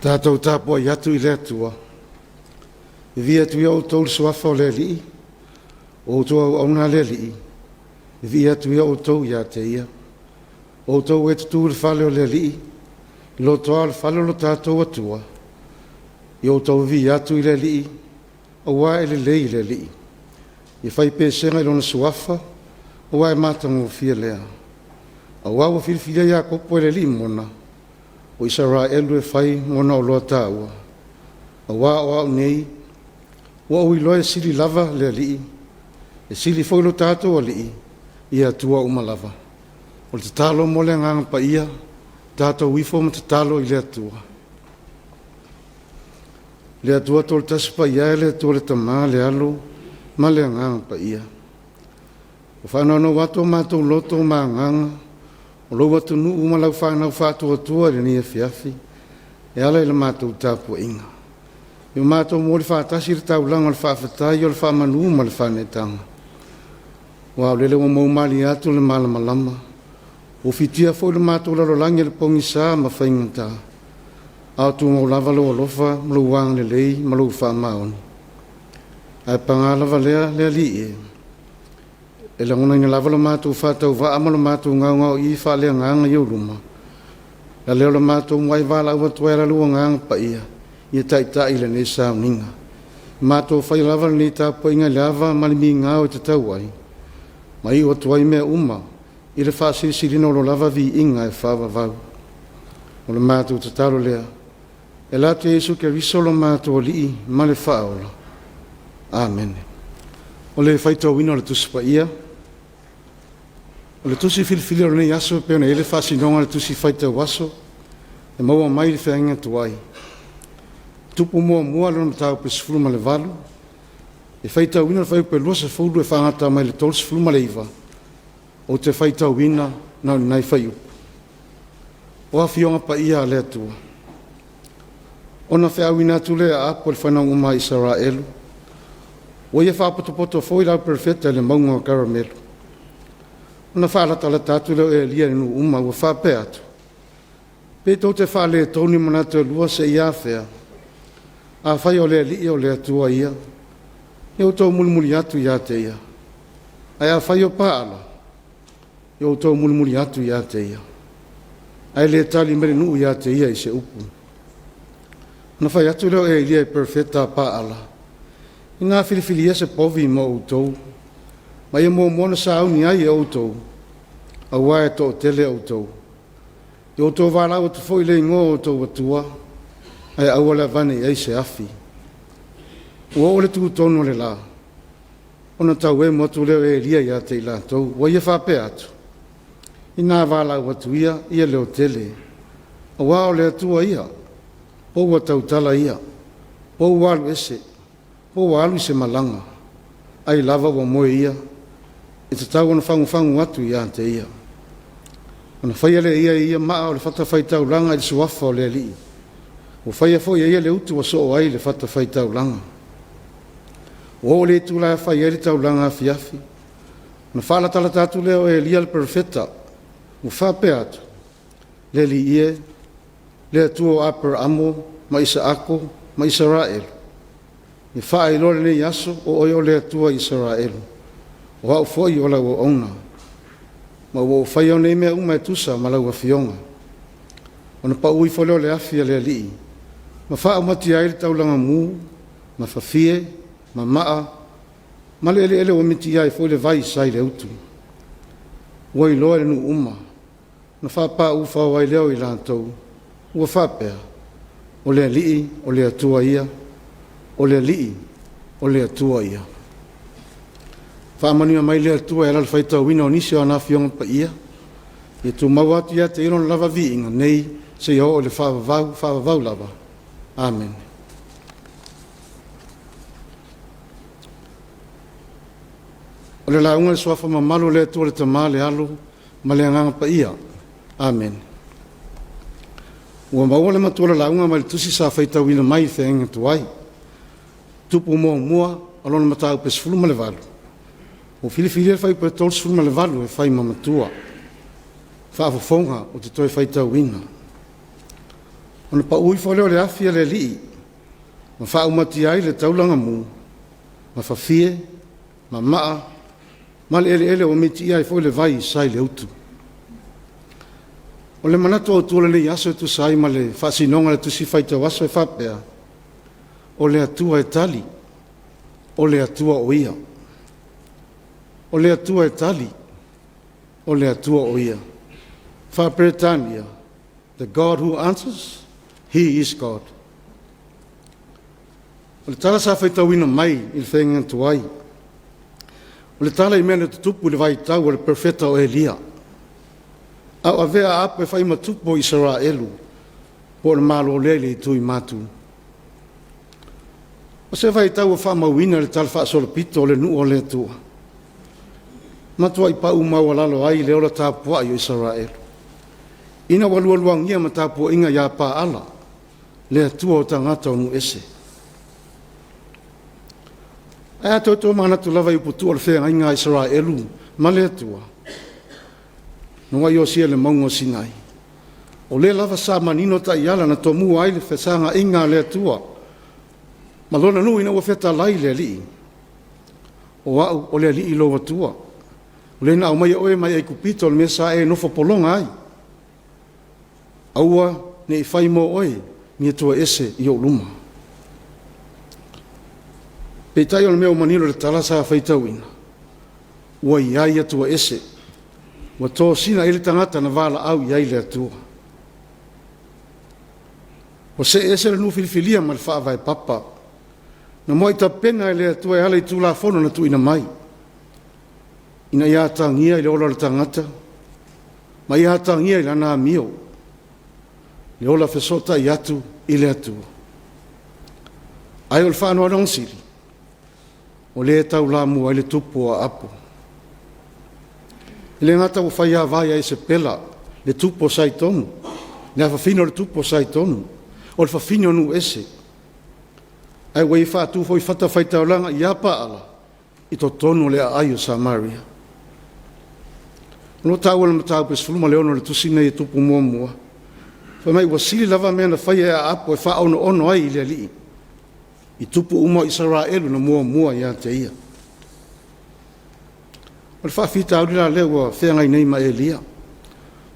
Tatou tapuai atu i le Atua, vivii atu ia outou i le Suafa o le Alii, o outou auauna a le Alii, vivii atu ia outou ia te Ia. O outou e tutu i le fale o le Alii, i lotoa o le fale o lo tatou Atua, ia outou vivii atu i le Alii, auā e lelei le Alii. Ia fai pesega i Lona Suafa, auā e matagofie lea. Auā ua filifilia Iakopo e le Alii mona, o Isaraelu e fai ma ona oloa taua. Auā o a'u nei, ua ou iloa e sili lava le Alii, e sili foi lo tatou Alii i Atua uma lava. O le tatalo mo le Agaga Paia, tatou ifo ma tatalo i le Atua. Le Atua Toletasi Paia e, le Atua le Tama, le Alo ma le Agaga Paia. Ua faanoanoa atu o matou loto ma agaga o lou atunuu ma lau fanau faatuatua i lenei afiafi e ala i le matou tapuaiga. E matou momoli faatasi le taulaga o le faafetai o le faamanu ma le faaneetaga. Aua o lele ua moumalie atu le malamalama, ua fitia foi le matou lalolagi i le pogisa ma faigata, a o tumau lava lou alofa ma lou agalelei ma lou faamaoni. Ae paga lava lea le Alii e, e lagonaina lava lo matou faatauvaa ma lo matou gaogaoii faaleagaga i ou luma. La lea o le matou muai valaau atu ai ala lou Agaga Paia ia taitai lenei sauniga. Matou faia lava lenei tapuaiga i le ava ma le migao e tatau ai, ma iu atu ai mea uma i le faasilisiliina o lo lava viiga e faavavau. O le matou tatalo lea, e ala atu ia Iesu Keriso lo matou Alii ma le Faaola. Amene. O le faitauina o le Tusi Paia. O le tusi filifilia o lenei aso e pei ona i ai le faasinoga a le tusi faitau aso e maua mai le feagaiga tuai. Tupu muamua lona mataupu 18, e faitauina le fuaiupu e 20 e faagata mai le 39, ou te faitauina na o ni nai fuaiupu. O Afioga Paia a le Atua. Ona feauina atu lea e Aapo i le fanau uma a Isaraelu, ua ia faapotopoto foi le au perofeta i le mauga o Karamelu. Ona faalatalata atu lea o Elia i nuu uma ua faapea atu, pe tou te faaletonu i manatu e lua seia afea? Afai o le Alii o le Atua ia, ia outou mulimuli atu ia te ia. Ae afai o Paala, ia outou mulimuli atu ia te ia. Ae le tali mai le nuu ia te ia i se upu. Ona fai atu lea o Elia i perofeta a Paala, inā filifilia se povi mo outou, ma ia muamua ona sauni ai e outou, auā e toatele outou. Ia outou valaau atu foi i le igoa o outou atua, ae aua le avane i ai se afi. Ua oo le tutonu o le la, ona tauemo atu lea o Elia ia te i latou, ua ia faapea atu, inā valaau atu ia, ia leotele, auā o le Atua ia, po ua tautala ia, po ua alu ese, po ua alu i se malaga, ai lava ua moe ia, e tatau ona fagufagu atu ia te ia. Ona faia lea e ia e ia maa o le fatafaitaulaga i le suafa o le Alii. Ua faia foi e ia le utu ua soo ai le fatafaitaulaga. Ua oo le itula e fai ai le taulaga afiafi, ona faalatalata atu lea o Elia le perofeta, ua faapea atu, le Alii e, le Atua o Aperaamo ma Isaako ma Isaraelu, ia faailoa lenei aso o oe o le Atua i Isaraelu, o au foi o lau auauna, ma ua ou faia nei mea uma e tusa ma lau afioga. Ona pau ifo lea o le afi a le Alii, ma faaumatia ai le taulaga mu, ma fafie, ma maa, ma le eleele ua mitiia ai foi le vai sa i le utu. Ua iloa e le nuu uma, na faapāū fao ai lea o i latou, ua faapea, o le Alii o le Atua ia, o le Alii o le Atua ia. Faamanuia mai le Atua e ala i le faitauina o nisi o ana Afioga Paia, ia tumau atu ia te ia lona lava viiga nei seia oo i le faavavau, faavavau lava. Amene. O le lauga i le Suafa mamalu o le Atua le Tama, le Alo ma le Agaga Paia. Amene. Ua maua le matua o le lauga mai le tusi sa faitauina mai i feagaiga tuai. Tupu muamua o lona mataupu e 18. Ua filifilia le fuaiupu e 38 e fai ma matua. Faafofoga ou te toe faitauina. Ona pau ifo lea o le afi a le Alii ma faaumatia ai le taulaga mu ma fafie ma maa ma le eleele ua mitiia ai foi le vai sa i le utu. O le manatu autu o lenei aso e tusa ai ma le faasinoga o le Tusi Faitau Aso e faapea, O le Atua e tali, o le Atua o Ia. O le Atua e tali, o le Atua o Ia. Faa-Peretania, The God who answers, He is God. O le tala sa faitauina mai i le feagaiga tuai, o le tala i mea na tutupu i le vaitau o le perofeta o Elia, a o avea Aapo e fai ma tupu o Isaraelu po o le Malo lea i le itu i Matu. O se vaitau ua faamauina i le talafaasolopito o le nuu o le Atua, matuai pau maualalo ai le ola tapuai o Isaraelu, ina ua lualuagia ma tapuaiga ia Paala, le atua o tagata o nuu ese. Ae a toe tomanatu lava i upu tua o le feagaiga a Isaraelu ma le Atua, na ua Iosia i le mauga o Sinai, o lea lava sa manino taiala na tomua ai le fesaga'iga a le Atua ma lona nuu ina ua fetalai le Alii, “O a'u o le Alii lou Atua, o le na aumaia oe mai Aikupito o le mea sa e nofo pologa ai. Aua ne i fai mo oe ni Atua ese i ou luma.” Peitai o le mea ua manino i le tala sa faitauina, ua i ai Atua ese, ua tosina i ai le tagata na valaau i ai le Atua. Ua see ese le nuu filifilia ma le faavae papa, na muai tapena e le Atua e ala i Tulafono na tuuina mai, ina ia atagia i le ola o le tagata ma ia atagia i lana amio, le ola fesootai atu i le Atua. Ae o le faanoanoaga sili, o lea e taulamua ai le tupu o Aapo. E le gata ua faiava ia Isepela le tupu o Saitonu, le afafine o le tupu o Saitonu, o le fafine o nuu ese, ae ua ia faatu foi fatafaitaulaga ia Paala i totonu o le aai o Samaria. O lo o taua i le mataupu e 16 o le tusi lenei e Tupu Muamua, fai mai ua sili lava mea na faia e Aapo e faaonoono ai i le Alii i tupu uma o Isaraelu na muamua ia te ia. O le faafitauli la lea ua feagai nei ma Elia,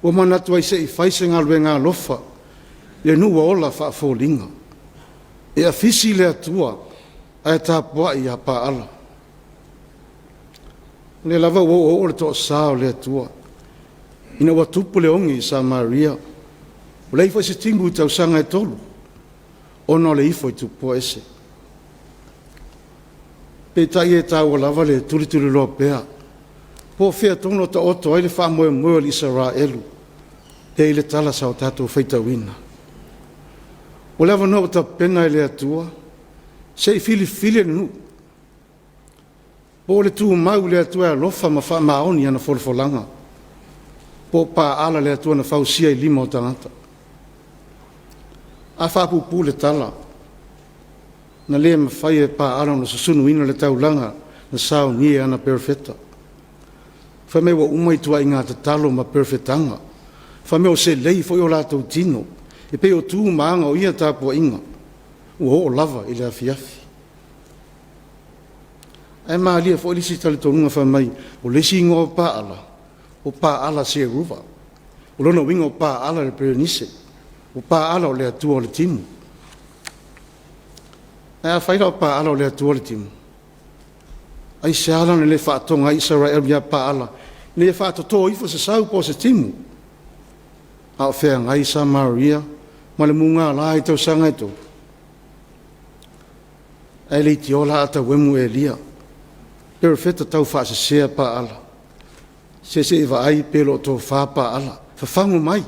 ua manatu ai se i fai se galuega alofa i le nuu ua ola faafoliga. E afisi le Atua ae tapuai ia Paala. O lea lava ua oooo le toasa o le Atua ina ua tupu le oge i Samaria, ua leai foi se timu i tausaga e 3 ona o le ifo i tupua ese. Peitai e taua lava le tulituliloa pea po o fea tonu o taoto ai le faamoemoe o le Isaraelu e i le tala sa o tatou faitauina. O le avanoa ua tapena e le Atua se i filifili le nuu po o le tumau i le Atua e alofa ma faamaoni ana folafolaga, po o Paala le Atua na fausia i lima o tagata. A faapuupuu le tala, na le mafai e Paala ona susunuina le taulaga na saunia e ana perofeta. Fai mai ua uma ituaiga tatalo ma perofetaga, fai mai ua selei foi o latou tino, e pei o tu ma aga o ia tapuaiga, ua oo lava i le afiafi. Ae malie foi le isi talitonuga fai mai, o le isi igoa o Paala, o Paala Seruva. O lona uiga o Paala le perenise, o Paala o le Atua o le timu. Ae afai la o Paala o le Atua o le timu, aisea la na le faatoga ai Isaraelu ia Paala ina ia faatoto ifo se sau po o se timu, a o feagai Samaria ma le mugala i tausaga e 3? Ae leitioa la a tauemu Elia, perofeta taufaasesea Paala, se i vaai pe le o tofa Paala, fafagu mai.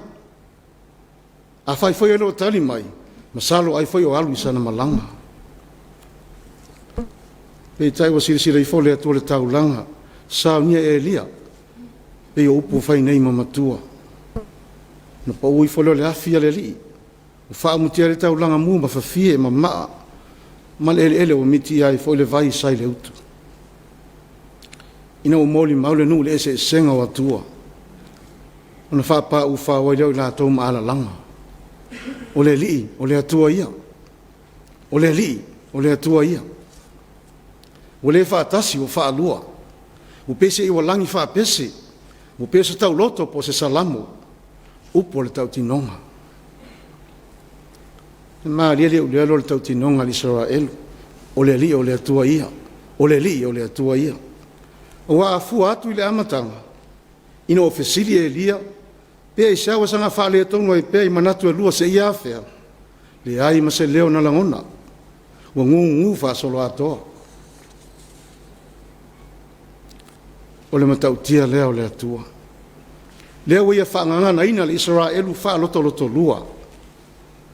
Afai foi e le o tali mai, masalo ai foi o alu i sana malaga. Peitai ua silasila ifo le Atua i le taulaga, saunia e Elia, pei o upu ua fai nei ma matua. Na pau ifo lea o le afi a le Alii, ua faaumatia ai le taulaga mu ma fafie ma maa ma le eleele ua mitiia ai foi le vai sa i le utu. Ina ua molimau le nuu i le eseesega o Atua, ona faapāū ai lea o i latou ma alalaga. O le Alii, o le Atua ia. O le Alii, o le Atua ia. Ua le faatasi ua faalua. Ua pei ua lagi faapese, ua pei o se tauloto po o se Salamo, upu o le tautinoga. E malie le iuleo lea o le tautinoga a le Isaraelu, o le Alii o le Atua ia, o le Alii o le Atua ia. Aua a fua atu i le amataga, ina ua fesili Elia pe aisea ua saga faaletonu ai pea i manatu e lua seia afea, leai ma se leo na lagona, ua gugu faasoloatoa. O le matautia lea o le Atua. Lea ua ia faagaganaina le Isaraelu faalotolotolua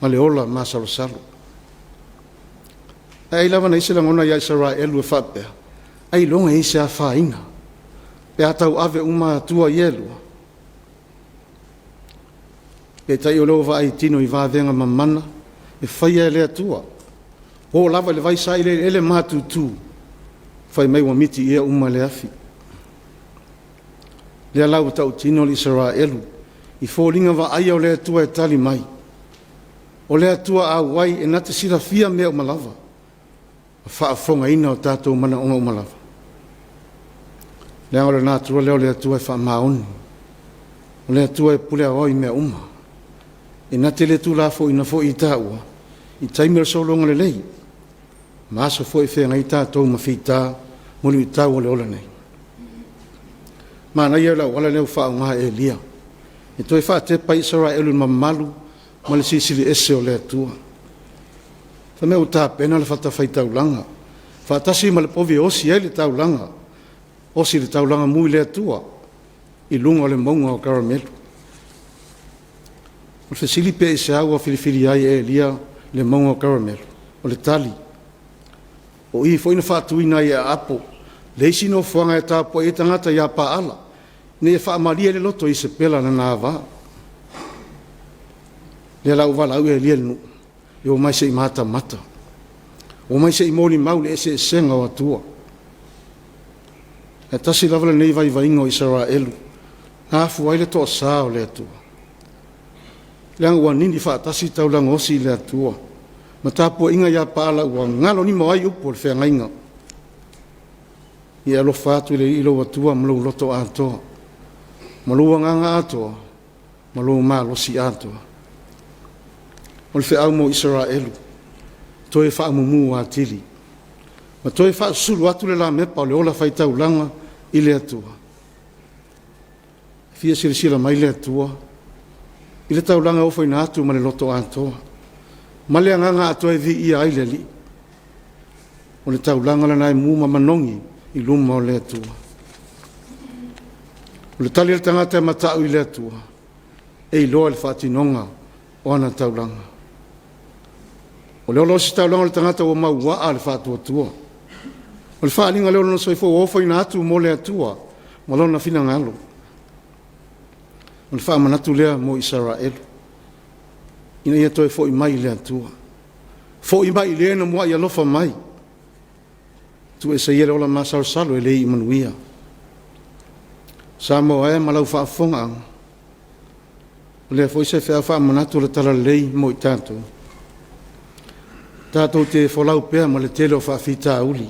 ma le ola masalosalo. Ae ai lava na i ai se lagona ia Isaraelu e faapea, ailoga e i ai se afaina pe a tauave uma Atua ia e lua. Peitai o lea ua vaai tino i vavega mamana e faia e le Atua, oo lava i le vai saili eleele matutu, fai mai ua mitiia uma e le afi. Lea la ua tautino le Isaraelu i foliga vaaia o le Atua e tali mai. O le Atua auai e na te silafia mea uma lava, ma faafofogaina o tatou manaoga uma lava. Leaga o le natura lea o le Atua e faamaoni. O le Atua e pule aoao i mea uma. E na te le tuulafoaina foi i taua i taimi o le sologa lelei, ma aso foi e feagai tatou ma fita ma luitau o le ola nei. Manaia le auala lea ua faaaoga e Elia e toe faatepa ai Isaraelu i le mamalu ma le Silisili Ese o le Atua. Fai mai ua tapena le fatafaitaulaga faatasi ma le povi e osi ai le taulaga, osi le taulaga mu i le Atua i luga o le mauga o Karamelu. O le fesili pe aisea ua filifili ai e Elia le mauga o Karamelu? O le tali, o i foi na faatuina ai e Aapo le isi nofoaga e tapuai ai tagata ia Paala, ina ia faamalie le loto i Isepela lana ava. Lea la ua valaau Elia i le nuu, e omai se i matamata, omai se i molimau le eseesega o Atua. Ae tasi lava lenei vaivaiga o Isaraelu, na afua ai le toasa o le Atua. Leaga ua nini faatasi taulaga osi i le Atua, ma tapuaiga ia Paala ua galonima ai upu o le feagaiga. Ia alofa atu i le Alii lou Atua ma lou loto atoa, ma lou agaga atoa, ma lou malosi atoa. O le feau mo Isaraelu, toe faamumu atili, ma toe faasusulu atu le lamepa o le ola faitaulaga i le Atua. Fia silasila mai le Atua i le taulaga e ofoina atu ma le loto atoa, ma le agaga atoa e viia ai le Alii. O le taulaga lena e mu ma manogi i luma o le Atua. O le tali a le tagata e mata'u i le Atua, e iloa i le faatinoga o ana taulaga. O le ola o se taulaga o le tagata ua mauaa le faatuatua. O le faaaliga lea o lona soifua ua ofoina atu mo le Atua ma lona finagalo. O le faamanatu lea mo Isaraelu, ina ia toe foi mai i le Atua. Foi mai i le na muai alofa mai. Tuuese ia le ola masalosalo e le iu manuia. Samoa e ma lau faafofogaaga, o lea foi se feau faamanatu o le talalelei mo i tatou. Tatou te folau pea ma le tele o faafitauli.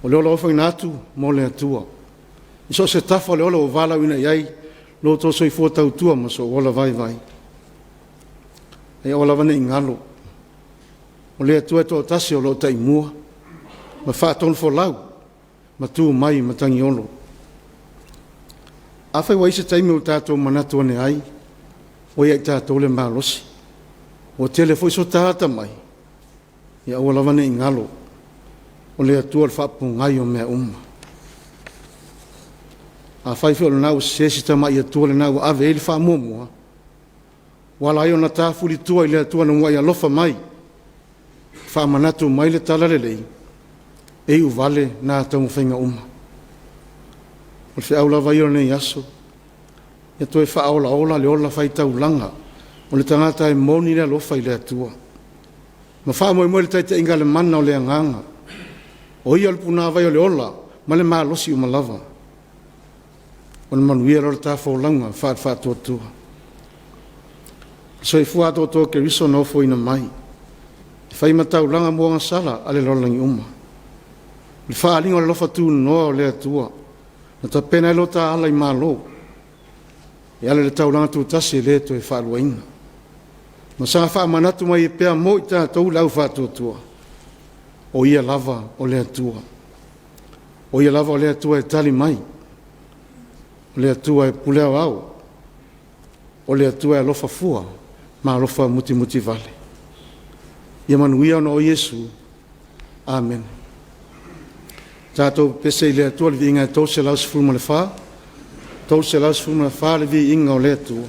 O le ola ofoina atu mo le Atua. I so o se tafa o le ola ua valaauina i ai lo outou soifua tautua ma sou ola vaivai. Ae aua lava ne i galo, o le Atua e toatasi o lo o taimua ma faatonufolau ma tu mai i matagiolo. Afai ua i ai se taimi ua tatou manatu ane ai, ua ia i tatou le malosi, ua tele foi so ta atamai, ia aua lava ne i galo, o le Atua o le faapogai o mea uma. Afai foi o lena ua sese si tamai Atua lena ua ave i ai le faamuamua, ua ala ai ona tafulitua i le Atua na muai alofa mai, faamanatu mai le talalelei, e iuvale na taumafaiga uma. O le feau lava ia o lenei aso, ia toe faaolaola le ola faitaulaga o le tagata e moni le alofa i le Atua, ma faamoemoe i le taitaiga a le mana o le agaga, o ia o le punavai o le ola ma le malosi uma lava. O le manuia lea o le ta folauga faale-faatuatua. Soifua atoatoa o Keriso na ofoina mai, e fai ma taulaga mo agasala a le lalolagi uma. O le faaaliga o le alofa tunoa o le Atua, na tapena ai lo ta ala i Malo, e ala i le taulaga tutasi e le toe faaluaina. Ma saga faamanatu mai ai pea mo i tatou le au faatuatua, o Ia lava o le Atua. O Ia lava o le Atua e tali mai, o le Atua e pule aoao, o le Atua e alofa fua ma alofa mutimutivale. Ia manuia ona o Iesu. Amene. Tatou pepese i le Atua le viiga e 314, 314 le viiga o le Atua.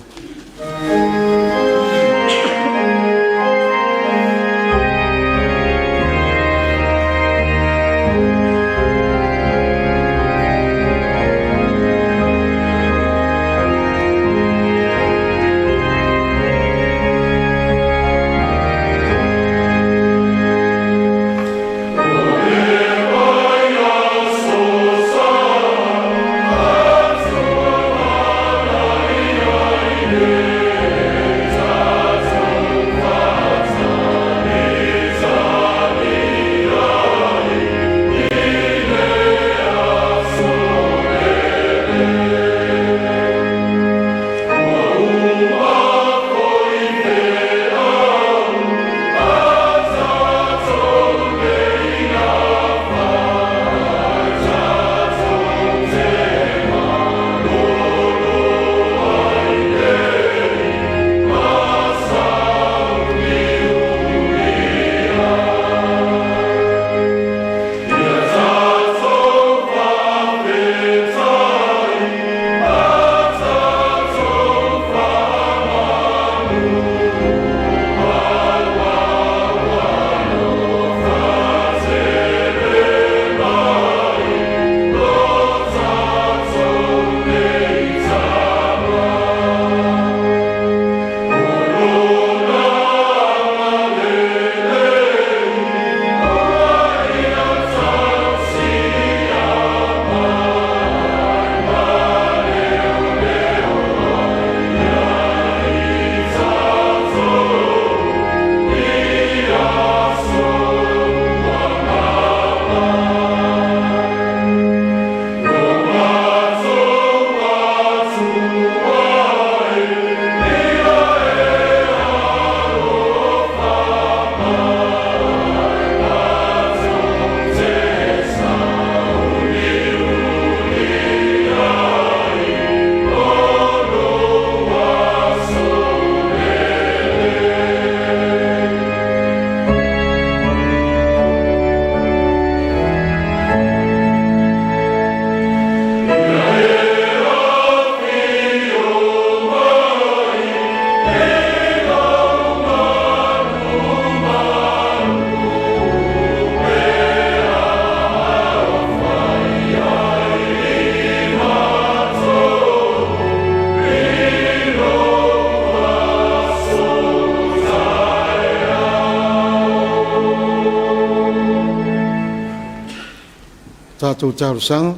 Tatou talosaga,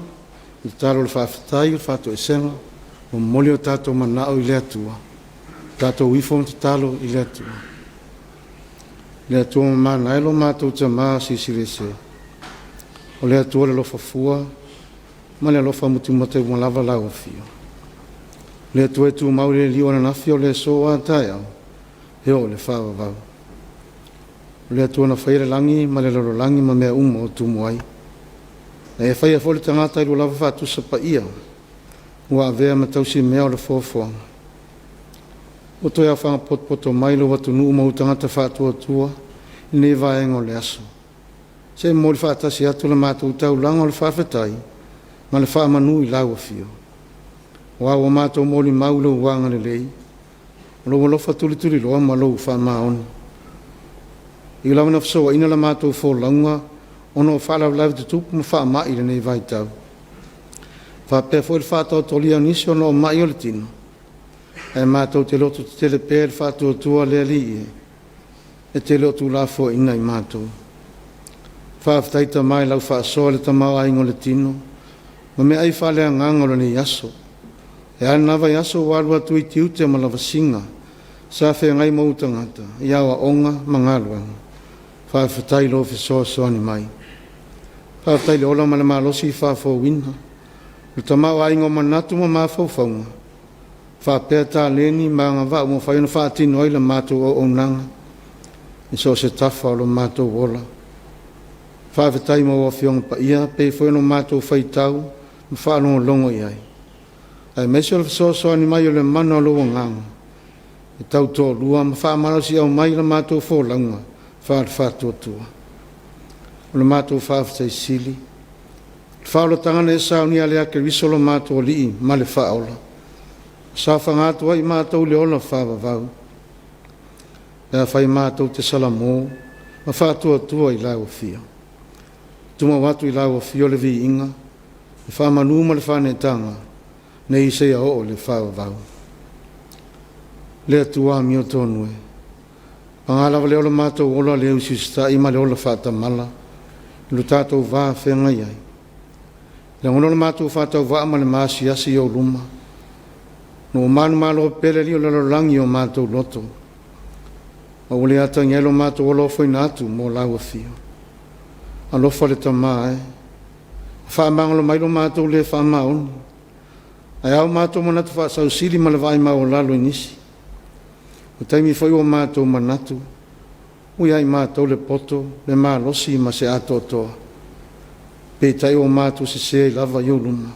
le tatalo o le faafetai, o le faatoesega, ua momoli o tatou manao i le Atua. Tatou ifo ma tatalo i le Atua. Le Atua mamana e lo matou Tamā Silisili Ese, o le Atua le alofa fua ma le alofa mutimata uma lava lau afio. Le Atua e tumau i le liu ananafi o le aso a taeao, e oo i le faavavau. O le Atua na faia le lagi ma le lalolagi ma mea uma o tumu ai. Na e faia foi le tagata i lo lava faatusa paia, ua avea ma tausimea o le foafoaga. Ua toe afaga potopoto mai lou atunuu ma ou tagata faatuatua i lenei vaega o le aso. Se i momoli faatasi atu le matou taulaga o le faafetai ma le faamanu i lau Afio. Aua ua matou molimau i lou agalelei, o lou alofa tulituliloa ma lou faamaoni. E ui lava ina fesouaina la matou folauga ona o faalavelave tutupu ma faamai i lenei vaitau, faapea foi le faataotolia o nisi ona o mai o le tino, ae matou te lototetele pea i le faatuatua le Alii e, e te le o tuulafoaiina i matou. Faafetai Tama i lau faasoa i le tamaoaiga o le tino ma meaai faaleagaga o lenei aso. E a lena vaiaso ua alu atu i tiute ma lavasiga, sa feagai ma ou tagata i aoaoga ma galuega. Faafetai i lou fesoasoani mai. Faafetai i le ola ma le malosi faafouina, le tamaoaiga o manatu ma mafaufauga, faapea taleni ma agavaa ua mafai ona faatino ai la matou auaunaga i so o se tafa o lo matou ola. Faafetai mo Afioga Paia pei foi ona matou faitau ma faalogologo i ai, aemaise o le fesoasoani mai o le mana o lou Agaga e tautoalua ma faamalosiau mai la matou folauga faale-Faatuatua. O le matou faafetai sili, le faaolataga na e saunia e le Keriso lo matou Alii ma le Faaola, saofaga atu ai i matou i le ola faavavau, pe afai matou te salamo ma faatuatua i lau Afio. Tumau atu i lau Afio le viiga, le faamanu ma le faaneetaga, nei seia oo i le faavavau. Le Atua amiotonu e, paga lava lea o le matou ola le usiusitai ma le ola faatamala i lo tatou va feagai ai. Lagona lo matou faatauvaa ma le maasiasi i ou luma, na ua manumalo pea le alii o le lalolagi i o matou loto, ma ua le atagia ai lo matou ola ofoina atu mo lau Afio. Alofa le Tama e, faamagalo mai lo matou le faamaoni, ae ao matou manatu faasausili ma le vaai maualalo i nisi. O taimi foi ua matou manatu, ua ia i matou le poto, le malosi ma se atoatoa, peitai ua matou sese ai lava i ou luma.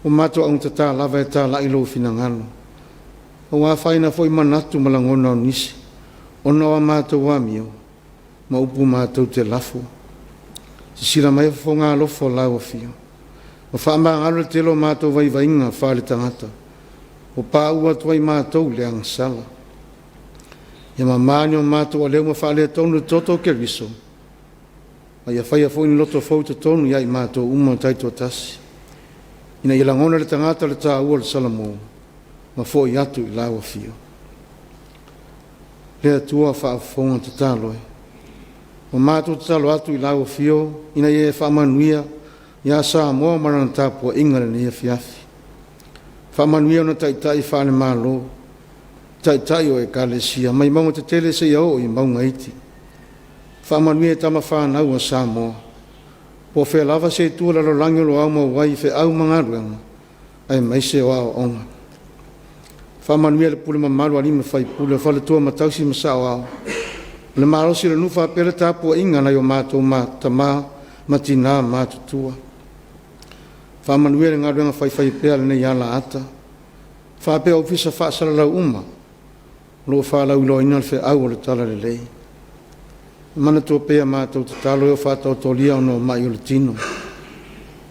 Ua matou augatata lava e talai lou finagalo, ua afaina foi manatu ma lagona o nisi, ona o a matou amio ma upu matou te lafo. Sisila mai fofoga alofa o lau Afio, ma faamagalo le tele o matou vaivaiga faale-tagata, ua pauu atu ai matou i le agasala. Ia mama ni o matou aleu ma faaletonu le toto o Keriso, ma ia faia foi ni loto fou i totonu ia i matou uma taitoatasi, ina ia lagona le tagata le taua o le salamo, ma foi atu i lau Afio. Le Atua faafofoga tatalo e, ua matou tatalo atu i lau Afio ina ia e faamanuia ia Samoa ma lana tapuaiga i lenei afiafi. Faamanuia ona taitai faale-Malo, taitai o Ekalesia, mai mauga tetele seia oo i mauga iti. Faamanuia i tama fanau a Samoa, po o fea lava se itu o le lalolagi o lo o aumau ai i feau ma galuega, aemaise o aoaoga. Faamanuia le pule mamalu a alii ma faipule, o faletua ma tausi ma saoao, o le malosi o le nuu faapea le tapuaiga a nai o matou tama ma tina matutua. Faamanuia le galuega faifaipea a lenei alaata, faapea Ofisa faasalalau uma o lo o faalauiloaina le feau o le Talalelei. Manatua pea matou tatalo e o faataotolia ona o mai o le tino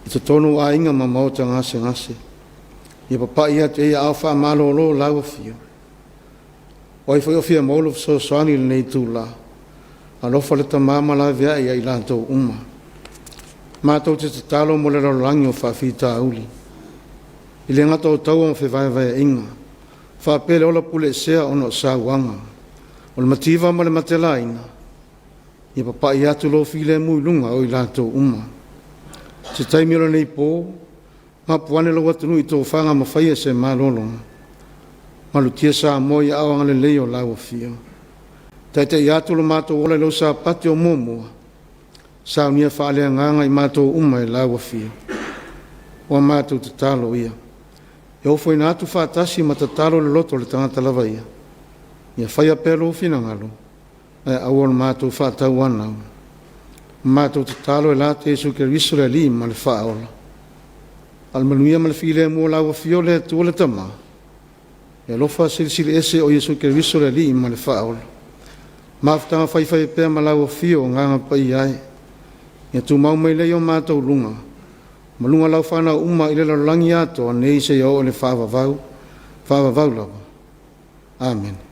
i totonu o aiga ma maota gasegase, ia papai atu i ai aao faamalolo o lau Afio. O ai foi o fia maua lou fesoasoani i lenei itula, alofa le Tama ma laveai ia i latou uma. Matou te tatalo mo le lalolagi o faafitauli, i le gata o taua ma fevaevaeaiga, faapea le ola puleesea ona o sauaga, o le mativa ma le matelaina, ia papai atu lou filemu i luga o i latou uma. Se taimi o lenei po, mapu ane lou atunuu i tofaga ma faia se malologa, malutia Samoa i aao agalelei o lau Afio. Taitai atu lo matou ola i lau Sapati o muamua, saunia faaleagaga i matou uma i lau Afio. Ua matou tatalo ia, e ofoina atu faatasi ma tatalo le loto o le tagata lava ia, ia faia pea lou finagalo, ae aua lo matou faatauanau. Matou tatalo e lata Iesu Keriso le Alii ma le Faaola. A o le manuia ma le filemu o lau Afio le Atua le Tama, e alofa silisili ese o Iesu Keriso le Alii ma le Faaola. Mafutaga faifaipea ma lau Afio o Agaga Paia e, ia tumau mai lea i o matou luga, ma luga o lau fanau uma i le lalolagi atoa nei seia oo i le faavavau, faavavau lava. Amene.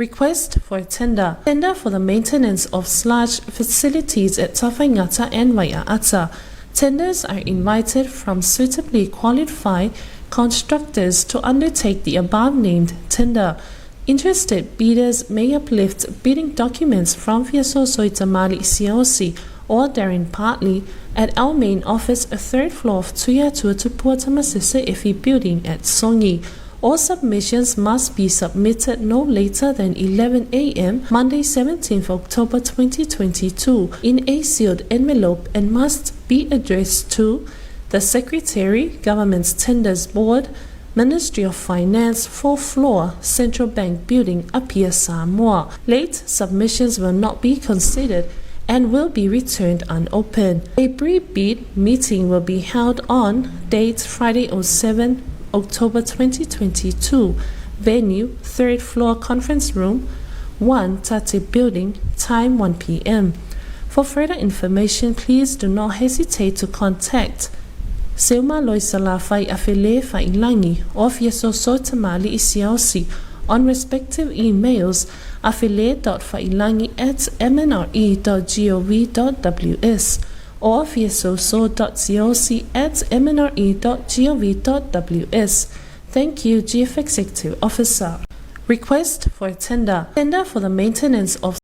Request for a tender. Tender for the maintenance of sludge facilities at Tafaigata and Waiaata. Tenders are invited from suitably qualified constructors to undertake the above-named tender. Interested bidders may uplift bidding documents from Fiasoso Tamali Siaosi or Darren Partley at our main office, third floor of Tuia Tuatupua Tamasese Efi building at Songi. All submissions must be submitted no later than 11 a.m. Monday, 17th October 2022 in a sealed envelope and must be addressed to the Secretary, Government's Tenders Board, Ministry of Finance, 4th floor, Central Bank Building, Apia, Samoa. Late submissions will not be considered and will be returned unopened. A pre-bid meeting will be held on date Friday 07 October 2022. Venue, 3rd floor conference room, 1 Tate Building, time 1 p.m. For further information, please do not hesitate to contact Seuma Loisalafai Afele Failangi or Fiasoso Tamali Isiaosi on respective emails afele.failangi at mnre.gov.ws or fiasoso.siaosi at mnre.gov.ws. Thank you, Chief Executive Officer. Request for a tender. Tender for the maintenance of